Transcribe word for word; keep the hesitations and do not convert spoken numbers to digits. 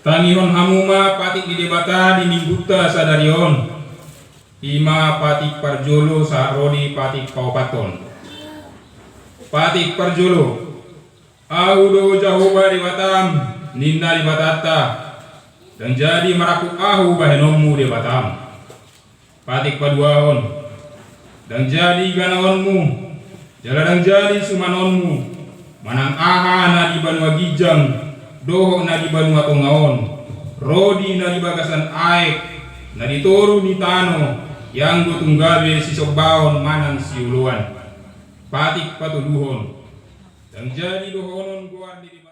Tangihon hamu ma patik ni Debata di minggunta sadari on. I ma patik parjolo sahat ro di patik paopathon. Patik parjolo. Ahu do Jahowa Debatam, ninna Debatanta. Ndang jadi marangkup ahu bahenonmu Debatam. Patik paduahon. Ndang jadi ganaonmu, jala ndang jadi sumanonmu, manang aha na di banua ginjang dohot na di banua tonga on, ro di na di bagasan aek, na di toru ni tano, ianggo tung gabe sisombaon manang sioloan. Patik patoluhon. Ndang jadi dohonon goar ni